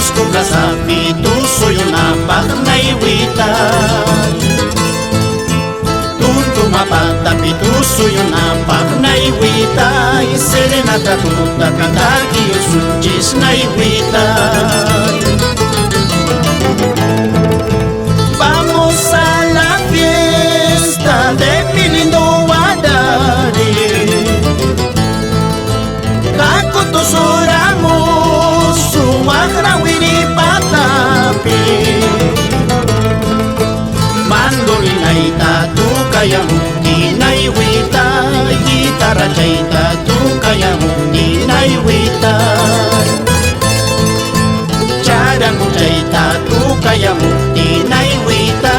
Cusco plazapi tusuyunapaq naywita. Tuntumapatapi tusuyunapaq naywita. Serenata tuta kantaki usunchis naywita. Vamos a la fiesta de mi lindo Guadari. Kakutusuramu suwaqrawiri patapi. Mandolinayta tukayamupti naywita. Guitarra chayta tukayamupti naywita. Charango chayta tukayamupti naywita.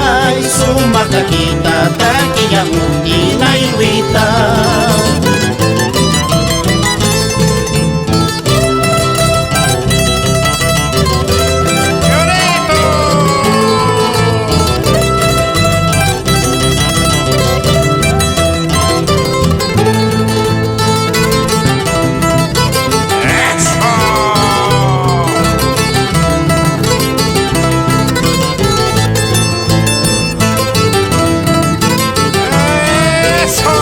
Sumaq takita takiyamupti naywita. ¡Qué bonito! ¡Eso! ¡Eso!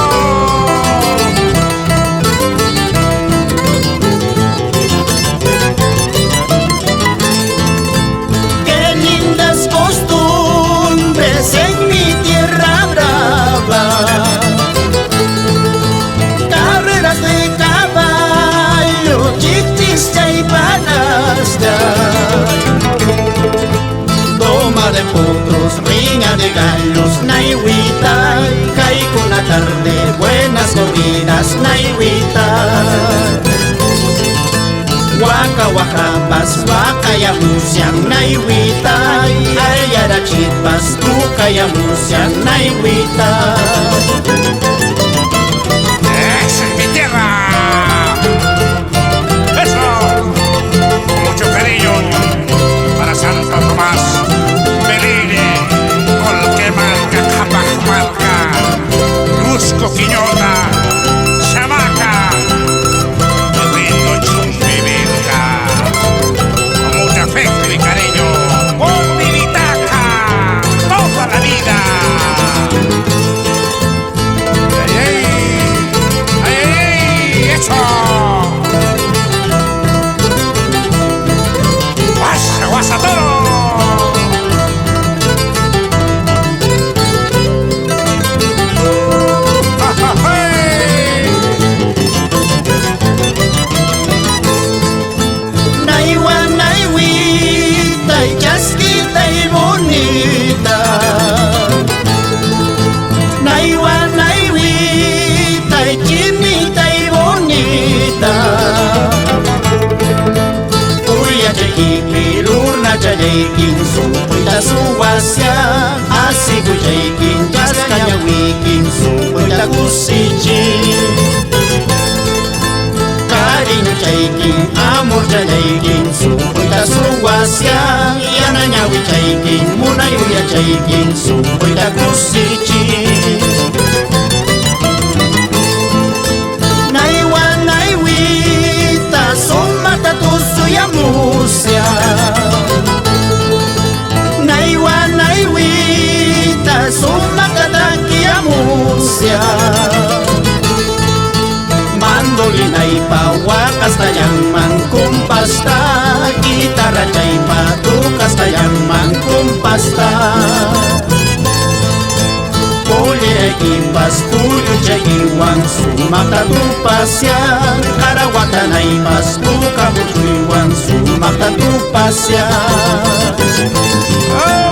Qué lindas costumbres en mi tierra brava. Carreras de caballo, chichis y panasta. Doma de potros, riña de gallos, naihuita. Una tarde, buenas corridas, naihuita. Waka wakapas, wakayamusian, naihuita. Ayarachipas, tukayamusian, naihuita. ¡Esa es mi tierra! ¡Eso! Con mucho cariño para Santo Tomás, Belire, Colquemarca, Capac-Marca, Cusco, Quiñota, Chamaca, lindo Chumbivilca. Con mucho afecto y cariño, por mi Bitaca, toda la vida. ¡Ay, ay! ¡Ay, ay, ay! ¡Eso! ¡Guasa, guasa, toro! ¡Ja, ja, hey! Naiwa naiwita, chaskita y bonita. Naiwa naiwita, chinita y bonita. Uya chaykipi, luna chayaykin, sunquyta suwasya. Asikuyaykin, chaskañawikin, sunquyta kusichin. Cariño chaykin, amor chayaykin, sunquyta suwasya. Yanañawi chaykin, munay uya chaykin, sunquyta kusichin. Naiwa naiwita, sumata tusuyamusya. Naiwa naiwita, sumata takiyamusya. Mandolinaypa waqastallanman kumpasta. Guitarra chaypa tukastallanman kumpasta. Polleraykipas pulluchaykiwan sumaqta tupasyan. Qarawatanaypas puka muchuywan sumaqta tupasyan. ¡Ay!